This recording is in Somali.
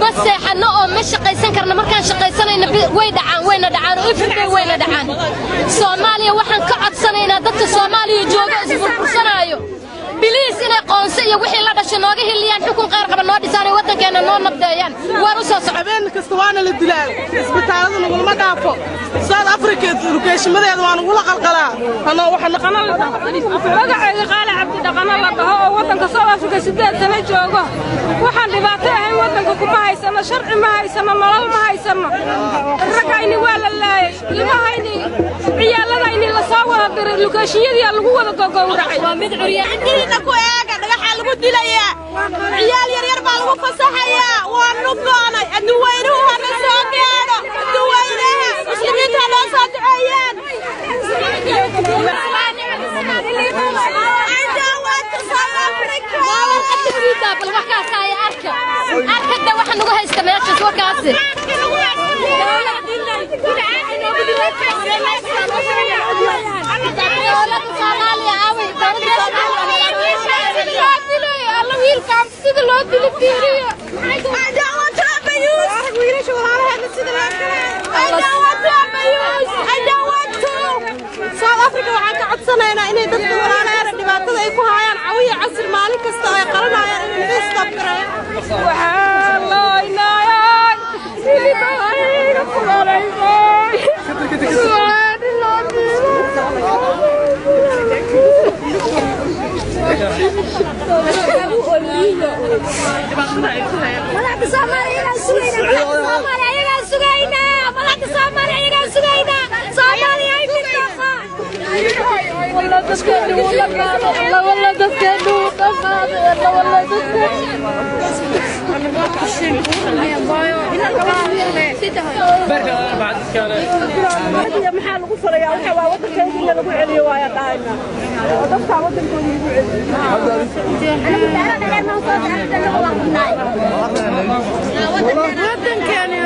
Ma seexanno oo ma shaqaysan karna. Markaan shaqaysanayna way dhacaan, wayna dhacaan oo everyday wayna dhacaan. Soomaaliya waxaan ka codsanaynaa, dadka Soomaaliya jooga isburbursanaayo, please, inay qoonse iyo wixii la dhashay nooga hiliyaan, xukun qaar qaba noo dhisaan, waddankeenna noo nabdeeyaan. Waan u soo socon. Habeen kasta waana la dilaa, isbitaalada nagulama dhaafo. South Africa location-madeeda waa nagula qalqalaa anoo waxa naqana la dhaho. Magacayga Qaali Cabdi Dhaqano la dhaho oo waddanka South Africa 8 sano joogo. Waxaan dhibaato ahayn waddanka kuma haysano, sharci ma haysano, nolol ma haysano. Raggayni waa la laayay, ilmahayni, ciyaaladayni la soo wada diray, location-yadiyaa lagu wada gogowracay. Indhihiina ku eega, dhagaxaa lagu dilayaa, ciyaal yaryar baa lagu fasaxayaa. Waanu go'nay. Adduweynuhu hana soo gaadho, adduweynaha muslimiinta ha noo soo duceeyaan. I don't want to South Africa. Bal wakaas ay arka, arkada waxa nagu haysta meeshaas wakaasi. Dowladda Soomaaliya aaway? Dowladda loo dilay, alla wiilkaan sida loo dili fiiriya. I don't want to abuse. Wiilasha walaalaheena sida loo dilay. I don't want to abuse. I don't want to. South Africa waxaan ka codsanaynaa inay dadka walaalaheena dhibaatada ay ku hayaan cawiya casir maalin kasta ay qalanayaan inay naga stop gareeyaan. Waxaa looynayay hilibahayga kulanaysay waani loo Madaxda Soomaaliya ayagaan sugaynaa, madaxda Soomaaliya ayagaan sugaynaa, madaxda Soomaaliya ayagaan sugaynaa. Soomaaliya ay midnaaqa. Walla dadkeenu wuu dhamaaday, alla walla dadkeenu wuu dhamaaday, alla walla dadkeenu. Maxaa lagu falayaa? Waxa waa waddankeeda in lagu celiyo waaya dhahayna oo dadkaa waddankooda lagu celiyo. Waddankeena.